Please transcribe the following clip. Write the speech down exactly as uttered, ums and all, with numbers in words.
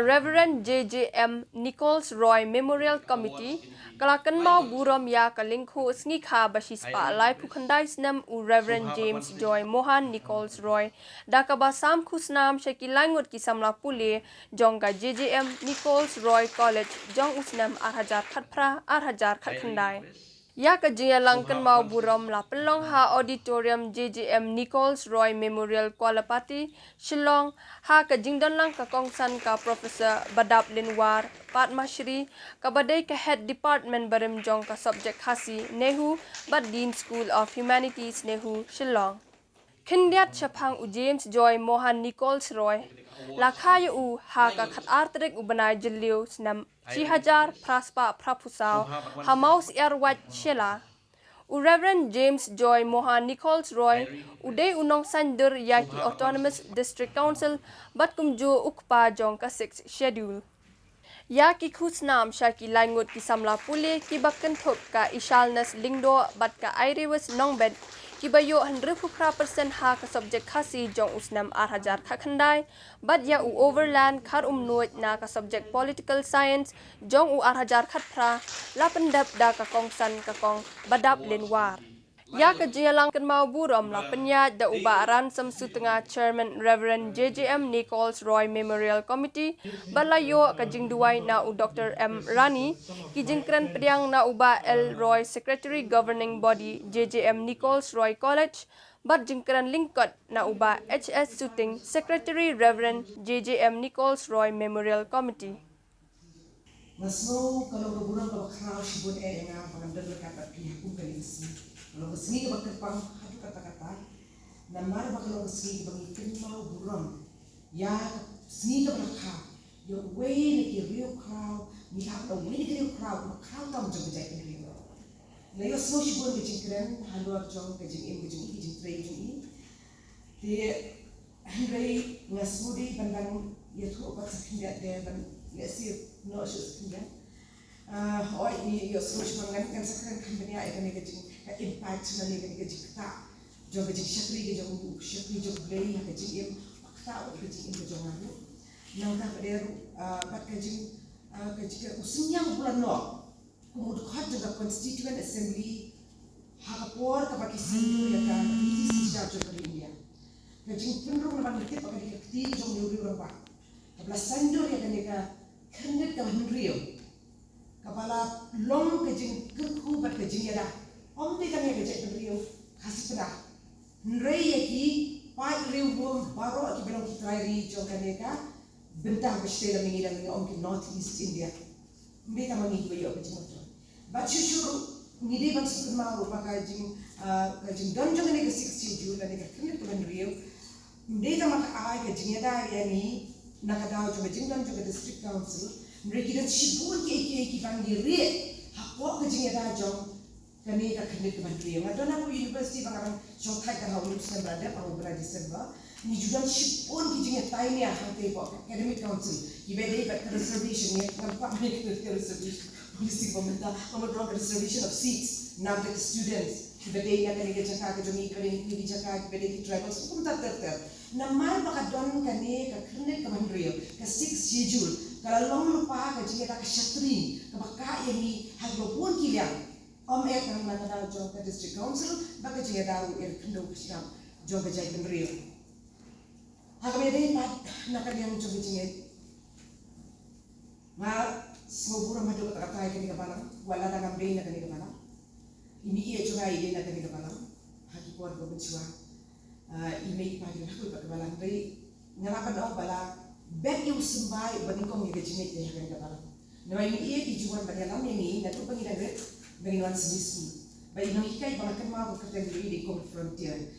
Reverend J J M Nichols Roy Memorial Committee ka la kynmaw burom ïa ka lyngkhuh sngi kha ba shispah laiphew khyndai snem u Reverend James Joy Mohan Nichols Roy da kaba sam khusnam sha ki laingut ki samla pule jong ka J J M Nichols Roy College jong u snem ar hajar khatphra ar hajar khatkhyndai. Ïa ka jingïalang kynmaw burom la pynlong ha Auditorium J J M Nichols Roy Memorial Kuala Pati, Shillong, ha ka jingdonlang ka kongsan ka Professor Badap Linwar Padma Shri, kaba dei ka Head Department barim jong ka subject Khasi, NEHU, bad Dean School of Humanities, NEHU, Shillong. Khyndiat shaphang u James Joy Mohan Nichols Roy, la kha ïa u ha ka khatar tarik u bnai Jylliew snem shi hajar phra spah phraphew saw ha Mawsiar Wait Shella. U Reverend James Joy Mohan Nichols Roy u dei u nongsaiñdur ïa ki Autonomous District Council bad kumjuh u kpa jong ka Sixth Schedule. Ïa ki khusnam sha ki laingut ki samla pule kiba kynthup ka Ishalnas Lyngdoh bad ka Airewis Nongbet kiba ïoh hynriewphew phra percent ha ka subject Khasi jong u snem ar hajar khatkhyndai bad ïa u Overland Kharumnuid na ka subject Political Science jong u ar hajar khatphra la pyndep da ka kongsan ka Kong Badap Linwar. Ïa ka jingïalang kynmaw burom la pynïaid da u Bah Ransom Sutnga, Chairman, Reverend J J M Nichols Roy Memorial Committee bad la ïoh ka jingduwai na u Doctor M Rani, ki jingkren pdiang na u Bah L Roy, Secretary Governing Body J J M Nichols Roy College, bad jingkren lyngkot na u Bah H S Suting, Secretary, Reverend J J M Nichols Roy Memorial Committee. Nga sngew ka long ka burom kaba khraw shibun eh ïa nga ba ngan don ryngkat bad phi ha kum kane ka sngi. Ka long ka sngi kaba kyrpang haduh katta katta. Namar ba ka long ka sngi kaba ngi kynmaw burom ïa ka sngi kaba la kha ïa uwei na ki riewkhraw, ngi hap da uwei na ki riewkhraw kaba khraw tam jong ka jaitbynriew. Nga ïohsngew shibun ka jingkren halor jong ka jingim ka jong i, ka jingtrei ka jong i. Te hynrei nga sngewdei ban dang ïathuh pat sa khyndiat de ban lehse noh shuh sa khyndiat. Ah, hooid, ngi ïohsngew shibun, ngan, ngan sa kren kham bniah ïa kane ka jing, ka impact lane kane ka jingktah jong ka jingshakri ka jong u shakri jong U Blei ha ka jingim, ba ktah bad ka jingim ka jong nga ruh. Nangta pat de ruh, ah, bad ka jing, ah, ka jing, ka u synñiang u la noh kum u dkhot jong ka Constituent Assembly ha ka por kaba ki saiñdur ïa ka British India jong ka ri India. Ka jingpynrung namar ngi tip ba ka dei ka kti jong u riew rangbah. Kaba la saiñdur ïa kane ka khyrnit kaba hynriew, kaba la long ka jingkyrkhu bad ka jingïada. Ym dei tang ïa ka jaitbynriew Khasi Pynah, hynrei ïa ki paid riewlum baroh kiba long ki trai ri jong kane ka bynta ba shisha lane ngi dang ong ki North East India. Ym dei tang ma ngi kiba ïoh ka jingmyntoi. Bad shuh shuh ruh ngi dei ban sngewkynmaw ruh ba ka jing, ah, ka jingdon jong kane ka Sixth Schedule lane ka khyrnit kaba hynriew, ym dei tang ma ka ai ka jingïada ïa ngi na ka daw jong ka jingdon jong ka District Council, hynrei ki don shibun kiei kiei kiba ngi rieh hapoh ka jingïada jong kane ka khyrnit kaba hynriew. Nga don hapoh university ba nga dang shong thait ha u snem ba la dep, ha u bnai December. Ngi ju don shibun ki jingïatai nia hangtei hapoh academic council kiba dei bad ka reservation, ngi ngam kwah ban ïa ka reservation policy ba mynta, ka mut ruh ka reservation of seats na bynta ki students kiba dei na kane ka jaka ka jong ngi, kiba dei na kine ki jaka kiba dei ki tribals, kumta ter ter. Namar ba ka don kane ka khyrnit kaba hynriew, ka Sixth Schedule, ka la long lypa ka jingïada ka shatri kaba kah ïa ngi ha kiba bun ki liang. Ym eh tang na ka daw jong ka District Council, bad ka jingïada ruh ïa ka khyndew ka shnong jong ka jaitbynriew. Ha kaba ïadei pat na ka liang jong ka jingïeit, nga sngewburom haduh katta katta ïa kane ka balang, wat la dang ngam dei na kane ka balang. I mei i jong nga i dei na kane ka balang ha ki por ba mynshuwa. Ah, i mei i pa ki la kut bad ka balang, hynrei nga lah ban ong ba la beh ïa u symbai uba nyngkong ïa ka jingngeit ha kane ka balang. Namar i mei i ju wan ban ïalam ïa ngi naduh ba ngi dang rit ba ngin wan Sunday school. Ba i nonghikai ba nga kynmaw ba kyrteng jong i dei Kong Frontier.